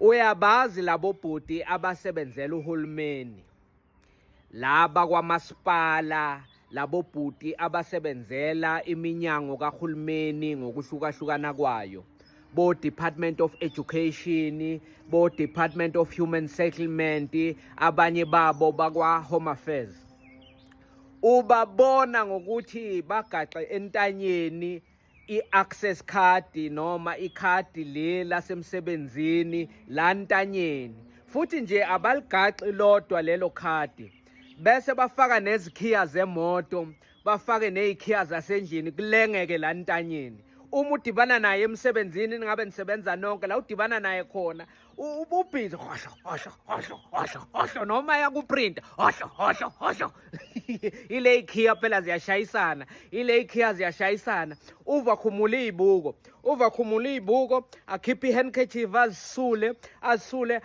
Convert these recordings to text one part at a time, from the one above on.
Uyabazi labo bhuti abasebenzela uhulumeni laba kwamasipala, labo bhuti abasebenzela iminyango kahulumeni ngokuhlukahlukana kwayo, bo Department of Education, bo Department of Human Settlement, abanye babo bakwa Home Affairs. Ubabona ngokuthi bagaxe entanyeni i-access card noma ikhadi le lasemsebenzini la ntanyeni, futhi nje abaligaxi lodwa lelo khadi, bese bafaka nezikhiya zemoto, bafake nezikhiya zasendlini, kulengeke la ntanyeni. Uma udibana naye emsebenzini, ningabe nisebenza nonke la udibana naye khona, ububhizi hohlo hohlo hohlo hohlo hohlo, noma yakuprinta hohlo hohlo hohlo, ile ikhiya phela ziyashayisana, ile ikhiya ziyashayisana. Uva khumula izibuko, uva khumula izibuko, akhiphe ihandkerchief, azisule, azisule,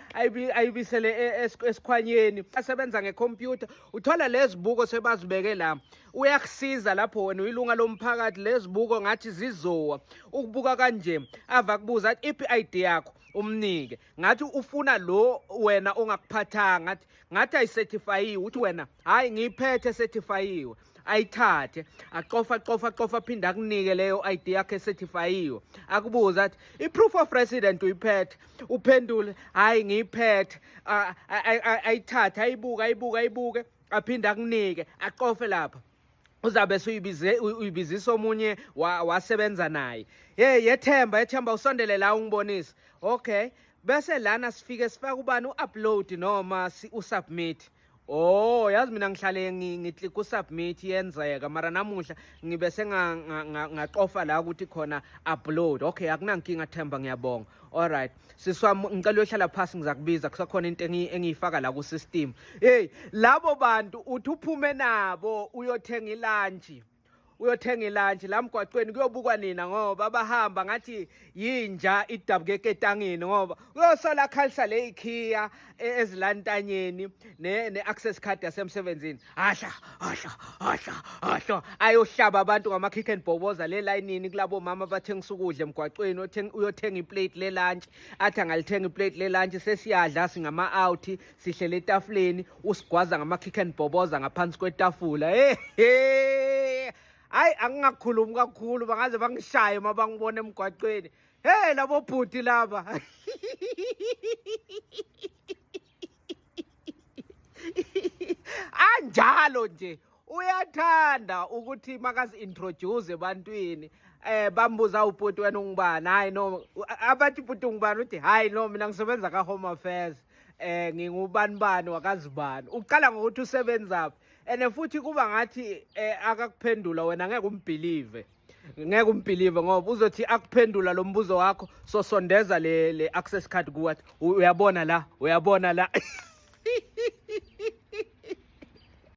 ayibisele esikhwanyeni. Asebenza ngecomputer, uthola lezibuko sebazibeke la. Uyakusiza lapho wena uyilunga lomphakathi, lezibuko ngathi zizowa ukubuka kanje. Ava kubuza athi, "Iphi ID yakho?" Umnike, ngathi ufuna lo wena ongakuphathanga, ngathi ayicertifyiwe. Uthi wena, "Hayi, ngiyiphethe, certifyiwe." Ayithathe, acofa acofa acofa, aphinde akunike leyo ID yakhe ecertifyiwe. Akubuza athi, "I-proof of resident uyiphethe?" Uphendule, "Hayi, ngiyiphethe." Ayithathe, ayibuke, ayibuke, ayibuke, aphinde akunike, acofe lapha. Uzabe suyibize, uyibizisa omunye wasebenza naye. "Hey, yethemba, yethemba, usondele la ungibonise." Okay, bese lana sifike sifake ubani, u-upload noma usubmit? Oh, yazi mina ngihlale ngiclick usubmit, yenzeka, mara namuhla ngibe sengaqofa la ukuthi khona upload. Okay, akunankinga Themba, ngiyabonga. Alright siswami, ngicela uyohlala phasi, ngizakubiza, kusakhona into engiyifaka la ku-system. Hey, labo bantu uthi uphume nabo uyothenga ilunch, uyothenga ilunch la mgwaqweni, kuyobukwa nina ngoba abahamba ngathi yinja idabuke eketangini, ngoba uyosola akhalisa le ikhiya ezilantanyeni ne-access card yasemsebenzini, ahla ahla ahla ahla, ayohlaba abantu ngama-kick and bhoboza le layinini kulabo mama abathengisa ukudla emgwaqweni. Uyothenga iplate le lunch, athi angalithenga iplate le lunch, sesiyadla singama-out, sihlele etafuleni, usigwaza ngama-kick and bhoboza ngaphansi kwetafula. Hey, hey. Hayi, angingakhulumi kakhulu, bangaze bangishaye uma bangibona emgwaqweni. Hey, labo bhuti laba anjalo nje, uyathanda ukuthi makazi-introduce ebantwini, bambuza, "Ubhuti wena ungubani?" "Hayi no." Abathi, "Bhuti ungubani?" Uthi, "Hayi no, mina ngisebenza ka-Home Affairs, ngingubani bani wakazibani." Uqala ngokuthi usebenzaphi, and futhi kuba ngathi akakuphendula wena ngeke umbelieve, ngeke umbelieve, ngoba uzothi akuphendula lo mbuzo wakho, sosondeza le access card kuwathi, "Uyabona la, uyabona la."